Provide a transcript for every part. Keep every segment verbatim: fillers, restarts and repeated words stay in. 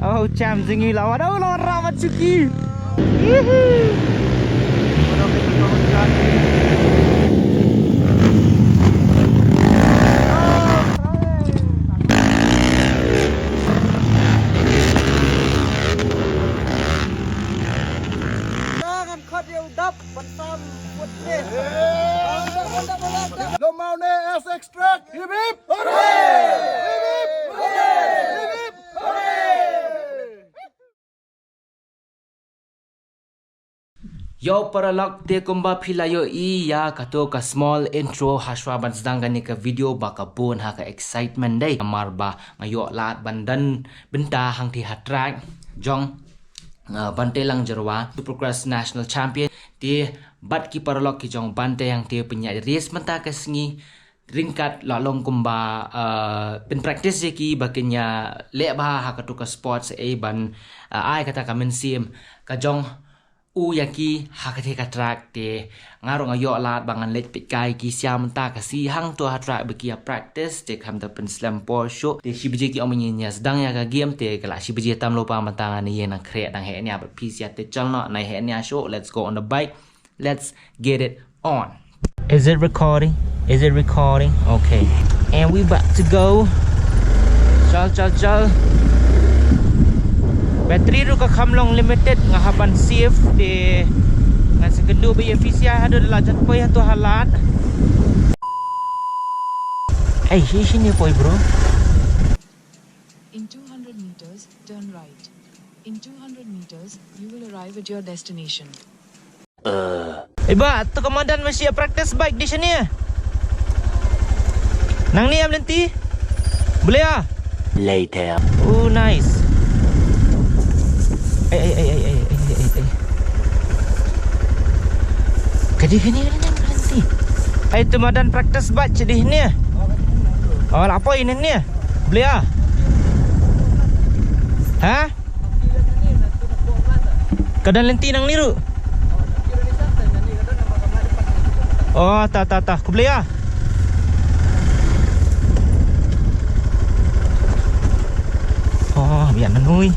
Oh, champ jong ngi la wan. Oh, la wan ramat Suki. Hihi. Ngan khot ïa u dap ban sam wut ne. Lum maw ne S X Truck. Hip hip. Hooray! Hip hip. Hooray! Hip hip. Hooray! Yo paralok, te kumba phi la ïohi ïa kato ka small intro hashwa ban sdang kane ka video, ba ka bun ha ka excitement dei. Namar ba nga ïoh lad ban don bynta hangtei ha track jong, uh, Bantei Langjyrwa, Supercross National Champion. Te bad ki paralok ki jong Bantei hangtei pynïaid race mynta ka sngi. Ryngkat la long kumba, uh, pynpractice ïa ki ba kin ïa leh bha ha kato ka sports, eh, ban, uh, ai kata ka mynsiem ka jong u ïa ki ha kata ka track. Te nga ruh nga ïoh lad ba ngan leit peit kai ki sha mynta ka sngi hangto ha track ba ki ïa practice. Te khamtam pynslem por shuh. Te shi baje ki ong ba ngin ïa sdang ïa ka game, te ka la shi baje tam lypa mynta ngan ïeng nang khreh dang heh nia, bad phi sha te chal noh nai heh nia shuh. Let's go on the bike. Let's get it on. Is it recording? Is it recording? Okay. And we about to go. Chal, chal, chal. Battery ruh ka kham long limited, nga hap ban save te. Ngan sa kynduh ba ïa phi sha haduh da la jan poi hato ha lad. Ei, shi shi ne poi, bro. In two hundred meters, turn right. In two hundred meters, you will arrive at your destination. Eh ba, to ka madan ma shi ïa practice bike dei shane. Nangne ym lynti. Boleh ah? Later. Oh, nice. Ei, ei, ei. Ka dei kane, kane ym lynti. Ei, to madan practice bike dei shane. Oh, la poi nangne. Boleh ah? Ha? Ka don lynti nangne ruh. Oh, ta, ta, ta. Khublei ah. Oh, biang nangne.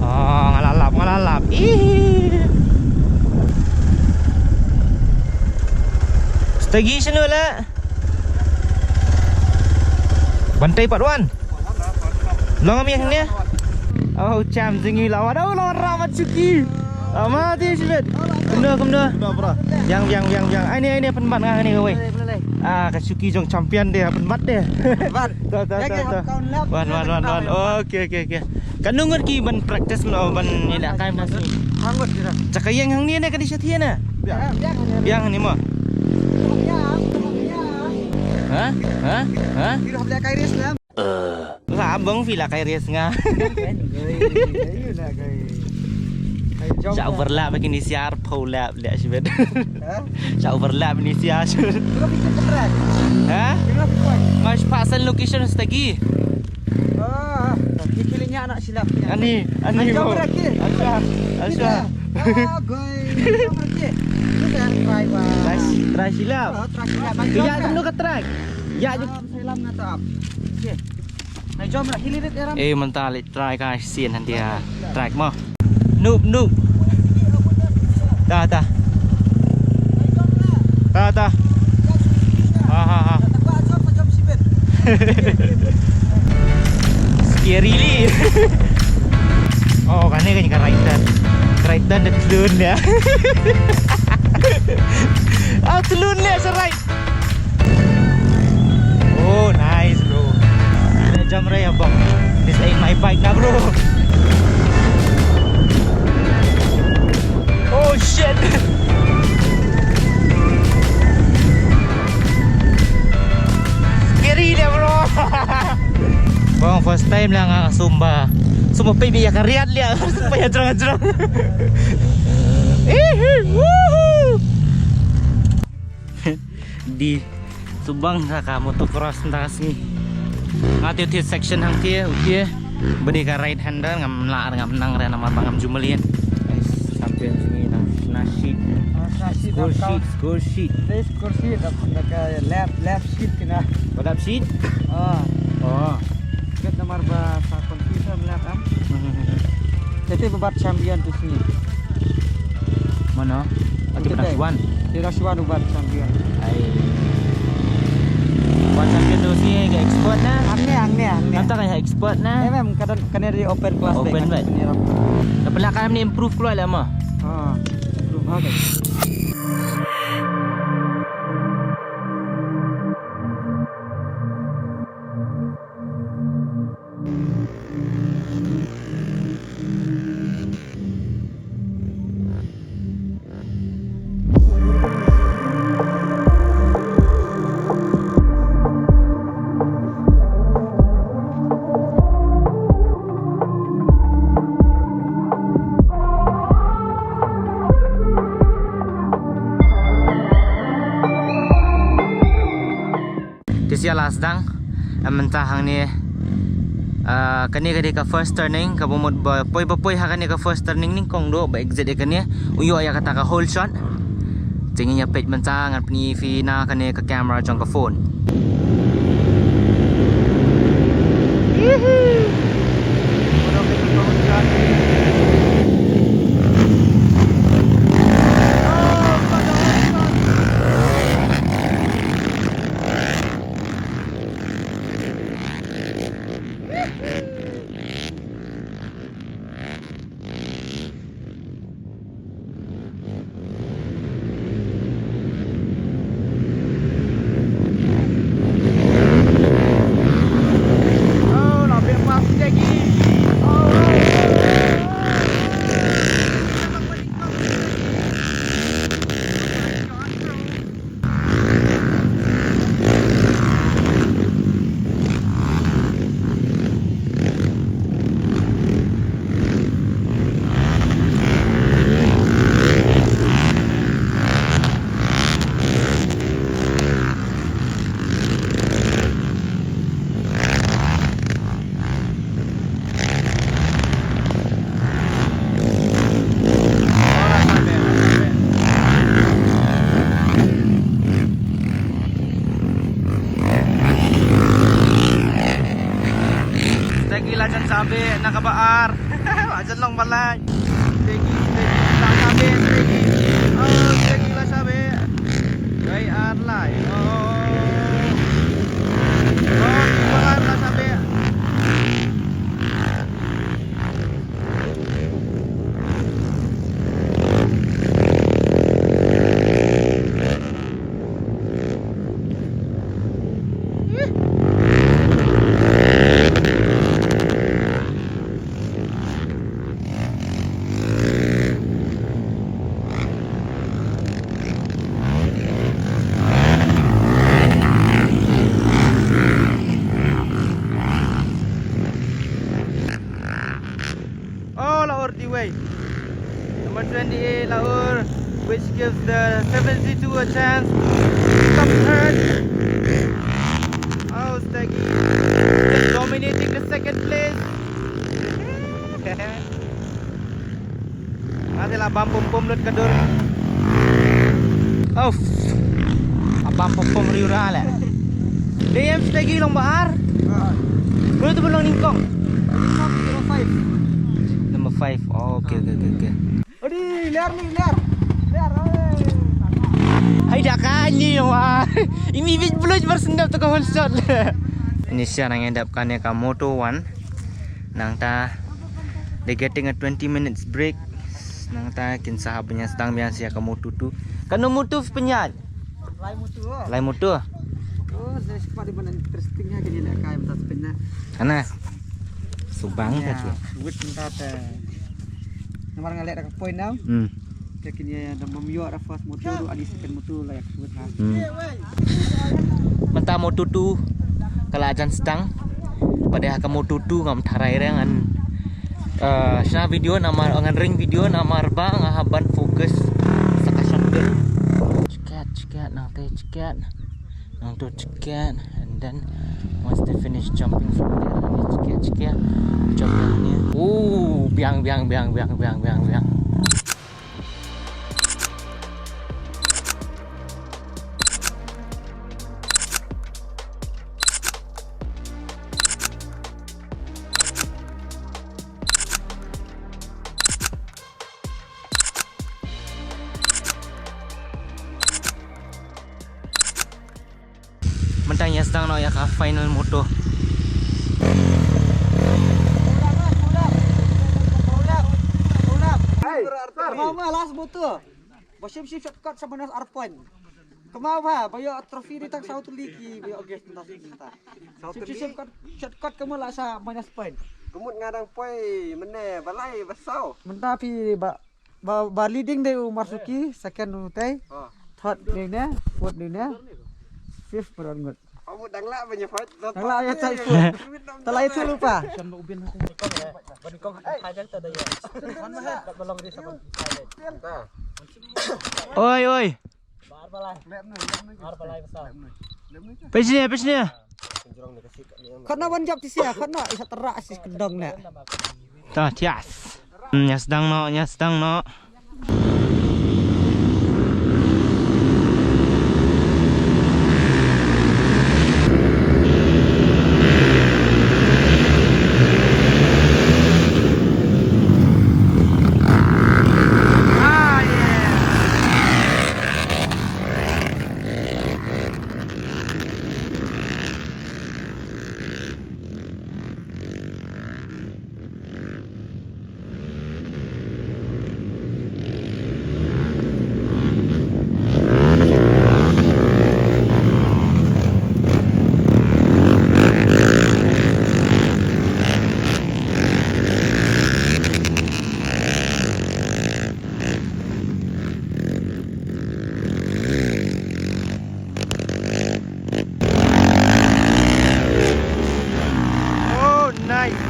Oh, nga la lap, nga la lap. Ih. Stegi shano la? Bantei part one. Long am ïa hangne. Oh, champ jong ngi la wan. Oh, la wan ramat Suki. Ah, ma ti shibit. Kumno, kumno? Biang, biang, biang, biang. Ai ni, ai ni pynbat nga kane kawei. Ah, ka Suki jong champion te pynbat te. Pynbat. To, to, to, to. Wan, wan, wan, wan. Okay, okay, okay. Katno ngut ki ban practice lo ban ïalehkai mynta sngi? Hangut kita. Chaka ïeng hangne ne ka dei sha thie ne? Biang. Biang hangne mo. Ha? Ha? Ha? Kita hap lehkai race lah. Lah bang phi lehkai race nga. Sha overlap ba kine sha arphew lap leh shibit. Ha? Sha overlap ba kine sha shibit. Kino phi tip ka track? Ha? Kino phi tip? Nga shu phah send location stagi. Ah, ki kili nya nak silap nya. Ani, ani. Anjom mo. Raki. Asha, asha. Ah, goi. Anjom raki. Kita try ba. Try, try silap. Oh, try silap. Ïa, anjom. Kano ka track? Ïa, ah, salam ngata ap. Okey. Anjom lah, hili rit eram. Eh, mynta leit try ka sien handia. Track mo. Noob, noob. Ta, ta. Ta, ta. Ha, ha, ha. Scary li. Oh, kane kane ka right turn. Right turn da tlun ïa. Ah, tlun ïa sa right. Oh, nice, bro. Leh jump re, abang. This ain't my bike na, bro. Oh, shit. Scary le, bro. Bang, first time la nga sumba. Sumba pei bi ïa ka riat le. Sumba ïa jrong jrong. Ih, woohoo. Di subang sa ka motocross nda ka sngi. Nga te te section hang te, u te. Beri ka right hander, ngam lah, ngam nang re namar ba ngam ju mlien. Champion sngi nang. Sheet. Ah, sa sheet. Score sheet, score sheet. Sa score sheet, da, da ka lap, lap sheet kena. Ba lap sheet? Ah. Oh. Kat namar ba sa computer lap am. Hmm. Te te ba bat champion tu sini. Mano? Ati pernah suan. Pernah suan ubat champion. Ai. Ubat champion tu si ka expert na. Angne, angne, angne. Kata ka expert na. Eh, mem, kata kena di open class. Open baik. Ni rap. Tapi lah kan ni improve keluar lah mah. Ha. Improve ha, guys. Te sha la sdang, eh, mynta hangne, eh, kane ka dei ka first turning, kaba mut ba poi ba poi ha kane ka first turning nyngkong duh ba exit ïa kane, u ïoh ïa kata ka hole shot. Te ngin ïa peit mynta, ngan pyni ïa phi na kane ka camera jong ka phone. Stegi la jan sabe na kaba ar. La jan long balai. Stegi, stegi la sabe, stegi. Oh, stegi la sabe. Dei ar lai. Oh. Oh, kaba ar la sabe. Oh, la ur Dewey. Number twenty-eight, la ur, which gives the seventy-two a chance to come third. Oh, Stegi just dominating the second place. Nga te la bam pom pom lut ka dur. Uff. A bam pom pom riu ra le. Dei em Stegi long ba ar. Kano tu ba long nyngkong? Number five. Number five. Oh, okay, okay, okay, okay. Odi, ler ni, ler. Ler, oi. Hai da ka ni wa. Imi bit bluj bar sendap tu ka hole shot. Ini sha nang end up kane ka Moto one. Nangta they're getting a twenty minutes break. Nangta kin sa hap ban ïa sdang biang sha ka Moto two. Kano Moto pynïaid? Lai Moto. Lai Moto. Oh, sa spa di ban interesting ha kini la kai mynta spin na. Ana. Subang ka tu. Wit mynta te. Namar nga leh da ka point now. Hmm. Te kine ïa da bam ïoh da first Moto ruh, adi second Moto la ïa ksuid ha. Hmm. Mynta Moto two ka la jan sdang. Pat de ha ka Moto two ngam tharai re ngan, eh, shna video namar, ngan ring video namar ba nga hap ban focus sa ka shotgun. Check it, check it, nangta check it. Nang to check it, and then once they finish jumping from there, nang to check it, check it, jump down here. Oh, biang, biang, biang. Tang noh ïa ka final moto. Mama, last moto. Ba shim shim shortcut sa minus ar point. Kemma ba, ba ïoh trophy ni tang saw tylli ki, ba ïoh gift mynta mynta. Shim shim shortcut, shortcut kemma la sa minus point. Ka mut nga dang poi mynne ba lai ba saw. Mynta phi ba, ba, ba leading dei u Marzuki, second u Tei. Third dei ne, fourth dei ne. Fifth Mrad Ngut. Ka mut dang lah ban ïa fight. Dang lah ïa fight. Te lah ïa fight lypa. Oi, oi. Pishni, pishni. Khot noh ban jop ti sia, khot noh, isa terak sis kendong ne. Ta tias. Hmm, ïa sdang noh, ïa sdang noh. Oh, nice.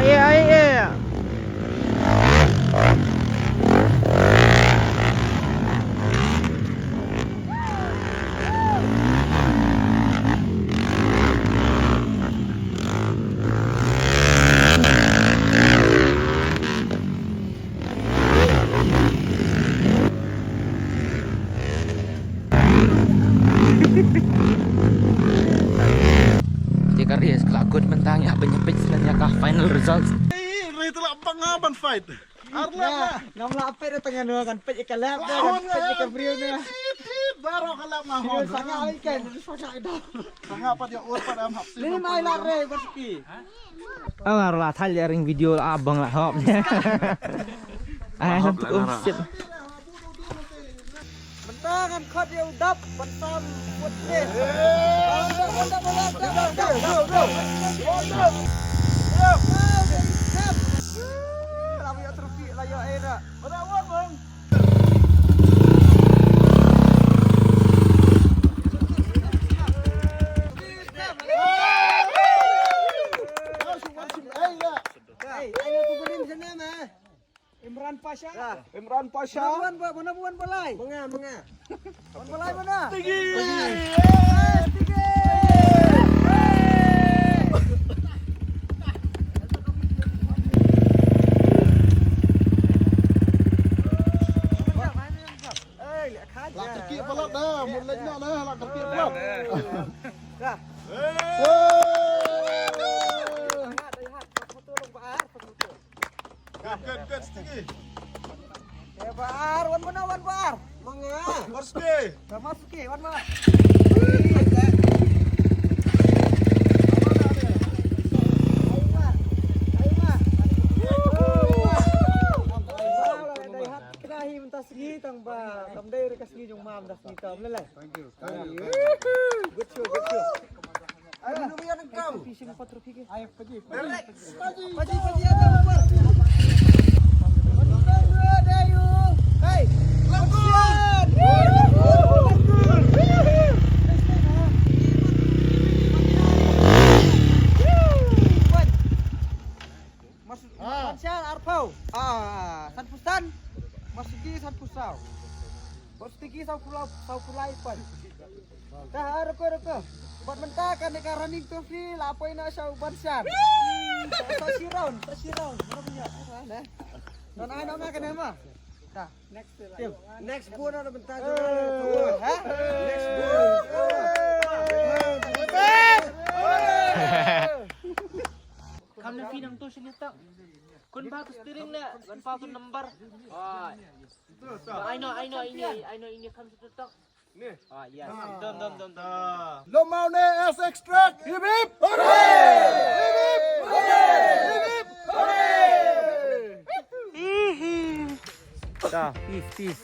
Ai, ai, ai. Te ka race ka la kut mynta, ngi hap ban ïa peit shen ïa ka final results. Ei, rei te la bang ban fight. Ar lap na. Ngam lah peit tang ïa no kan peit ïa ka lap, kan peit ïa ka briew na. Baroh ka lap na hon. Sanga ai kan, sanga ai dah. Sanga pat ïa ur pat am hap. Ni mai la re bas ki. Ang ar la thal ïa ring video la abang la hop. Ai hop la tu nara. Shit. Mynta Ngan khot ïa u dap ban sam put ne. La ïoh trofi, la ïoh ai da. Hey, ai na tu berin sana ma. Imran Pasha. Imran Pasha. Mana buan ba, mana buan balai? Manga, manga. Buan balai mana? Tinggi. Tinggi. Hey, lek khat. Lak terkiak palat dah, mun lek nak dah, lak terkiak palat. Dah. Hey. Dah, dah, dah. Good, good, good, Sticky. Eh, Bar, wan mana, wan Bar? Manga. Bar Sticky. Dah masuk ke, wan mana? Ayo, Bar. Ayo, Bar. Dah hi mynta sngi tang ba, kam dei re ka sngi jong ma mynta sngi kam lelai. Thank you. Good show, good show. Ai, minum ïa nang kam. Paji, paji, paji. Paji, paji, ada Umar. Hey, Masuk. Ah. Ban shar arphew. Ah, sanphew san. Masuk ki sanphew saw. Bot Sticky saw phew lai, saw phew lai point. Dah, ah, ruko, ruko. Bot mynta kane ka running trophy la poi na sha u Ban Shar. Sa, sa shi round, sa shi round. Mana punya? Nah. Don ai nama kane ma. Dah, next. Tim. Next bun ada mynta. Ha? Next bun. Kam na phi nang tu sini tak. Kun ba tu steering le, ban pa tu number. Ah. I know, I know, ini, I know, ini kam situ tok. Ni. Ah, yes. Dom, dom, dom, dom. Lum Maw Ne S X Truck. Hip, hip. Hooray! Hip, hip. Hooray! Hip, hip. Hooray! Da, peace, peace.